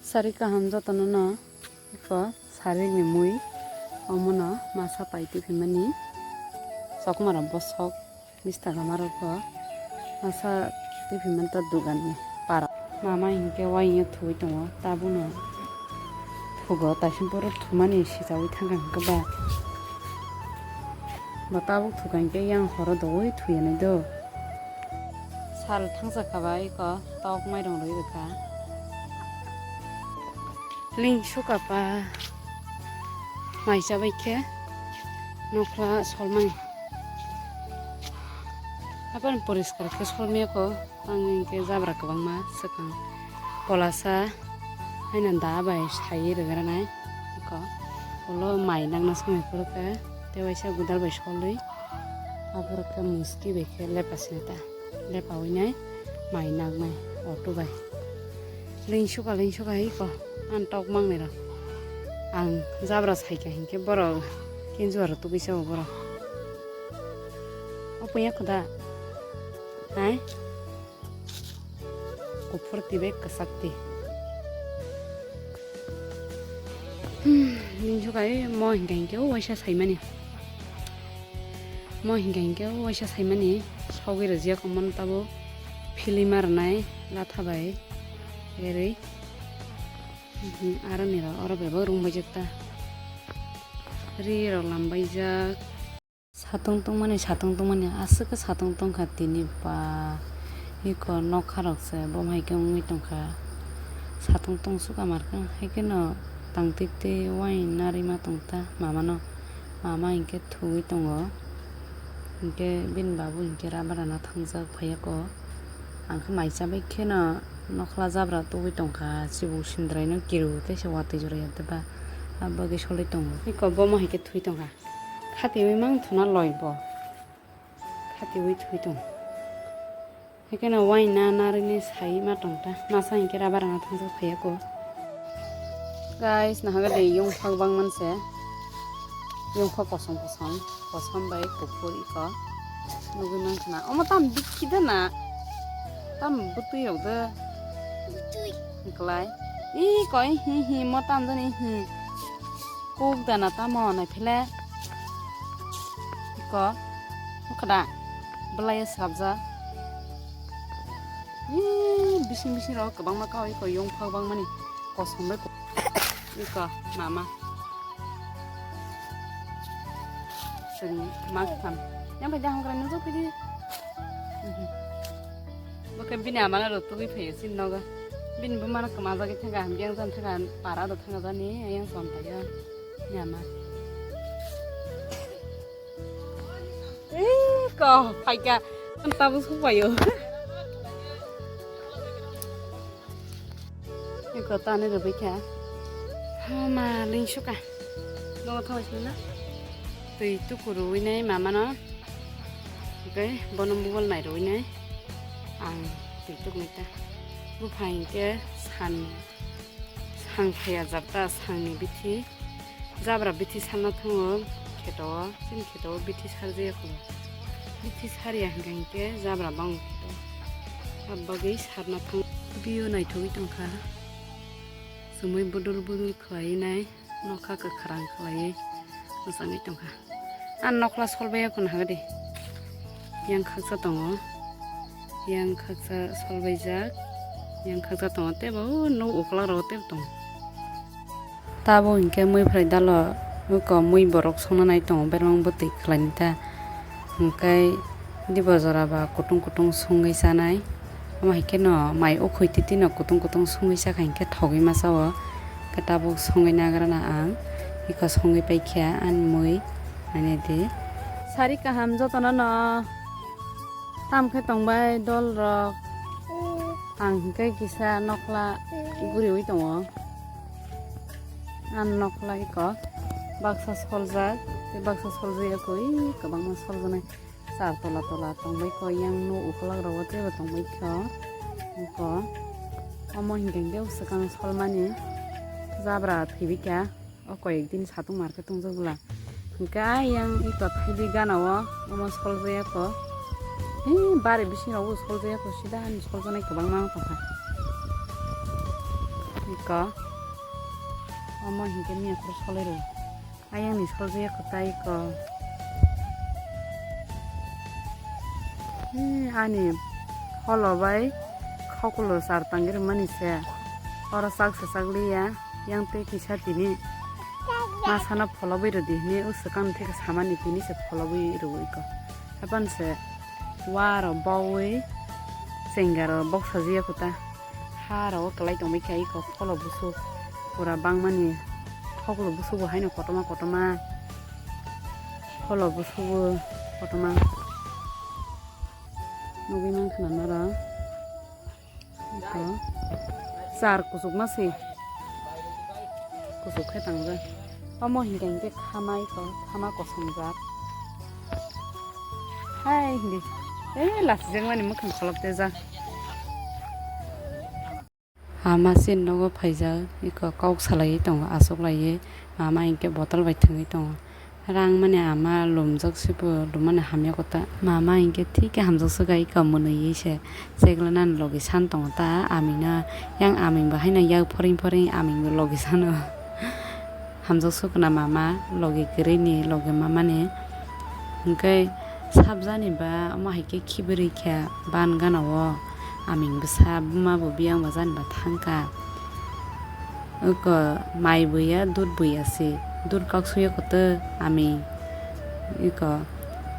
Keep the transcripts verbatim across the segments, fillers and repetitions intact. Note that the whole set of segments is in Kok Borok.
Sari kaham jotono no iko sari ni mui omono masa pai twi phimani chokmara bosok. Mistaga marogo masa twi phimani ta dogan ni para. Mama hinkhe wai hinkhe thuwi tongo, tabukno thugo, taisinporo thumani sichawi thangkha hinkhe ba. Bo tabuk thukha hinkhe yang horo dogwi thuyanai do. Sal thangsa kha ba iko tok mairung rwi rwkha. Ling suka pa mai chabai khe nokhla solmani. Apan poriskar khe solmiyako, ang hinkhe jabra kwbangma swkang kolasa haino da bai sai rwgranai. Iko ulo mai nangna songwi phuru khe tei waisa godal bai solwi aphuru khe musti bai khe lepa sinita. Lepawi nai mai naknai auto bai. Ling suka, ling suka hai ko. Ang tok mangnai rok. Ang jabra saikha hinkhe borok kinjuaro tugui sao borok. O puya khuda. Hai. Kuphur twi bai kwchak twi. Hmm, ling suka hai mo hinkha hinkhe o waisa saimani. Mo hinkha hinkhe o waisa saimani sogwi rwjak omono tabuk philima rwnai latha bai rwi. Mhm, aroni rok oro bebak rung baijak ta. Ri rok lam baijak. Satung tongmani, satung tongmani, aswk khe satung tongkha tini ba. Iko nokha rok se bo hai khe wngwi tongkha. Satung tongsuk amarkhe hai kheno tangtwi twi wai narima tongta mamano. Mama hinkhe thugwi tongo. Hinkhe bini babu hinkhe rubber rana thangjak phaiya ko. Ang khe mai chabai kheno nokhla jabra tugwi tongkha. Chibuk sindrai no kiru tei se watwi jora ya tei ba. Abo bagwi solwi tongo. Iko bomo hinkhe thwi tongkha. Khatiwi mang thuna loi bo. Khatiwi thwi tong. Haikhe no waina narini sai ma tongta. Masa hinkhe rubber rana thangjak phaiya ko. Guys, nahaga de yongphak bangman se. Yongphak kosom kosom. Kosom bai kuphur iko. Nugui mankha na. Omo tam bikhi de na. Tam butui rok de. Butui. Hiklai. Ih, koi hi hi mo tam jani hi. Kuk dana tamo nai phile. Iko. Kada. Belai ya sabja. Ih, bising bising rok kwbangma kau iko yongphak bangmani. Kosom bai ko-, iko mama. Sini mak tam. Yang pai dah hongkran nujok pidi. Bo khe bini amano rw tugwi phaio chini nogo. Bini buma no kwmajagwi thangkha, hamjeng jani thangkha, para do thangkha jani, ayang chon paio. Bini ama. Ih, ko, phaikha. Tabuk suk paio. Eko tani rwbaikha. Hama, lingsukha. Nogo thangbai sini na. Twi tuku rwinai mamano. Oke, bono mobile nai rwinai. Ang twi tuknai ta. Buphang hinkhe san, sang phaiya jabta sangni bithi. Jabra bithi sarna thango kheto o, chini kheto o bithi sarjaya kho. Bithi sariya hinkhe hinkhe jabra bango kheto. Abo bagwi sarna thango. View naithogwi tongkha. Chumui budul budul khlaiwi nai, nokha kwkhrang khlaiwi mwchangwi tongkha. Ang nokla solbaiya kho nahagadi. Yang khaksa tongo. Yang khaksa solbaijak. Yang khaksa tongo teibo o nok ukla rogo teibo tongo. Tabuk hinkhe mui phrai dalo, oko mui borok songna nai tongo, bermang bwtwi khlaini ta. Hinkhe dibo jora ba kutung kutung songwi chanai. Omo hai kheno mai ukhwi titi no kutung kutung songwi chakha hinkhe thogwi ma chao. Khe tabuk songwi nagrana ang. Iko songwi paikha ani mui, nainai di. Sari kaham jotono no. Tam khe tongbai dol rok. Ang hinkhe kisa nokla guriwi tongo. Ang nokla iko baksa soljak, tei baksa soljak iko, ih, kwbangma soljaknai. Char tola tola tongbai ko, yang no ukulok rogo teibo tongbai kho. Iko omo hinkhe hinkhe swkang solmani jabra thwibikha. O koyek din satung market tongjak bwla. Hinkhe ayang ito thaidi gana o omo soljaya kho. Hi bari bising rogo soljaya kho, sida ani soljaknai kwbangma wng tongkha. Iko. Omo hinkhe miya phuru solai rw. Ayang ni solai ya kwtai iko. Hmm, ani pholo bai khokulo char tangwi rwmani se. Oro chak se chak liya. Yang tei kisa tini masano pholobwi rwdi hinwi o swkang theke samani tini se pholobwi rwo iko. Hapan se wa rok baui chengaro boksajiya kuta. Ha rok kwlai tongbai kha iko pholo busuk pura bangmani khoklo busugo haino kotorma kotorma pholo busugo kotorma nugwi mankha na norok. Iko char kuchukma se. Kuchuk khe tangjak. Omo hinkhe hinkhe khama iko, khama kosomjak. Hai hindi. Eh, lasijakmani mwkhang kholop tejak. Ama sini nogo phaijak, iko kok salaiwi tongo, achuklaiwi. Mama hinkhe bottle bai thwngwi tongo. Rang mani ama lumjak se bo, lumani hamya kota. Mama hinkhe thik khe hamjak swkha ika mwnwi se. Chekla nani logi san tongo ta aming no. Yang aming bo haino yak phoring phoring aming bo logi sano. Hamjak swkna mama logi kwrwi ni logi mama ni. Hinkhe sabjani ba omo hai khe khibrwi kha ban gana o. Aming bwsa buma bo biyang ba jani ba thangkha. Oko mai buya, dud buya se, dud kok suya koto ami iko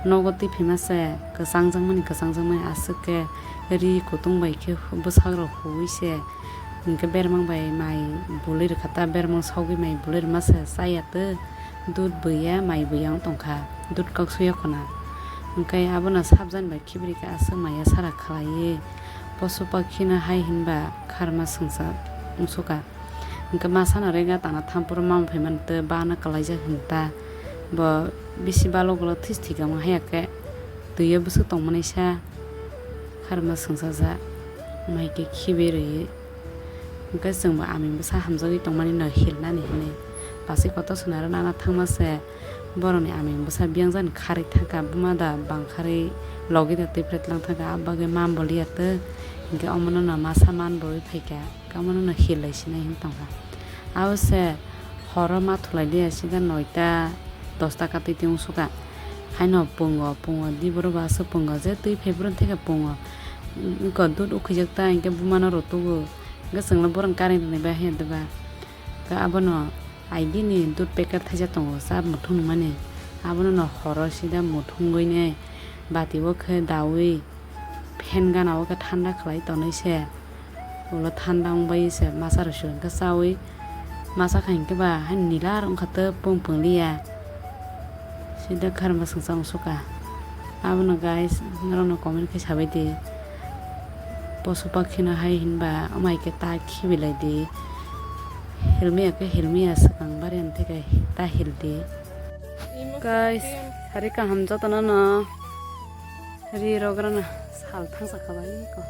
nogo twi phima se kwchang jangmani, kwchang jangmani aswk khe ri kutung bai khe bwsak rok huwi se, hinkhe bermang bai mai bului rwkha ta, bermang sogwi mai bului rwma se chaya twi dud buya, mai buya wng tongkha, dud kok suya khona. Hinkhe abono sabjani bai khibrwi khe aswk maya sara khlaiwi posu pakhino hai hinba kharma swngsa wngsuka. Hinkhe masano rega tangna thampuro mama phaimani tei bana kwlaijak hinta. Bo bisi balok ulo this thikama haiya khe twiyo bwswk tongmani sa kharma swngsa ja mai khe khibi rwi. Hinkhe chwngbo aming bwsa hamjagwi tongmani no hilnani hinwi basi kotor swnaro nana thangma se. Borokni aming bwsa biyang jani kharwi thangkha, buma da bang kharwi logi da twi phret lang thangkha, abo bagwi man bo liya twi. Hinkhe omono no masa man bo wi phaikha, omono no hil lai sinai hin tongkha. Abo se horo ma thulai liya sida noita dosta ka twi twi wngsuka. Haino pungo, pungo di borok bo aswk pungo, je twi phai borok theka pungo. Iko dud ukhijak ta hinkhe buma no rw tugo. Hinkhe chwngno borok ni karwi rwnai bai haya diba. Hinkhe abono Aigini dud packet thaisa tongo, cha muthung nungmani. Abono no horo sida muthungwi nai bati o khe daui fan gana o khe thanda khlai tonwi se. Ulo thanda wngbai se masa rok se hwnkhe chaui masa kha hinkhe ba haino nila rok wngkha tei pung pung liya. Sida kharma swngchar wngsuka. Abono guys, norokno comment khe sabai di. Posu pakhino hai hinba, omo hai khe ta khibilai di. Hilmiya khe hilmiya swkang bari, amtwi khe ta hil di. Guys, sari kaham jotono no ri rok rana sal thangsa kha bai ko.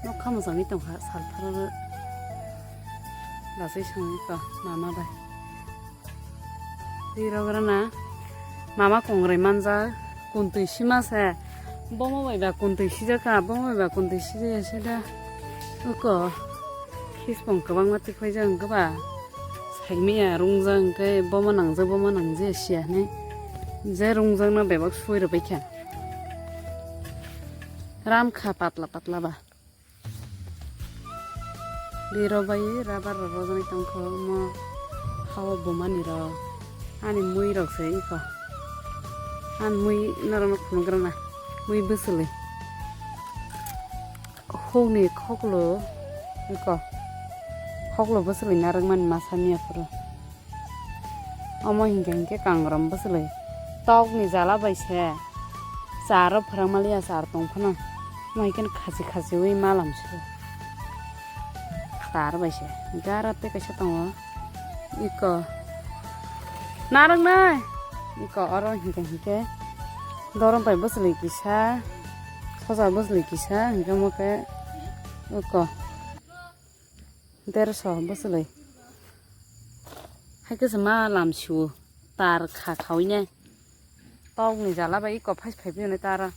Nokha mwchangwi tongkha sal pharo lasai songwi ko mama bai. Ri rok rana mama kongrai manjak, kuntwi sima se. Bomo bai ba kuntwi sijak kha, bomo bai ba kuntwi sijaya se da. Uko khispong kwbangma tikhlaijak wngkha ba. Saimaya rungjak hwnkhe bomo nangjak, bomo nangjaya siya hinwi. Je rungjakno bebak sui rwbaikha. Ram kha patla patla ba. Ri rok bai rubber rok rojak tongkha omo hao bumani rok. Ani mui rok se iko. Ani mui norok no phunuk rwna. Mui bwswlwi. Hukni khoklo iko. Khoklo bwswlwi narwkmani masa miya phuru. Omo hinkhe hinkhe kangorom bwswlwi tokni jala bai se charo phwrang maliya, char tong phano. Omo hinkhe khachi khachiwi malam se char bai se gara tei kaisa tongo iko narwknai iko oro hinkhe hinkhe dorom bai bwswlwi kisa soja bwswlwi kisa hinkhe omo khe iko. Derso bwswlwi. Hai khe se ma lam su tar kha khawi ne. Tokni jala bai iko phai phai phai ne tar.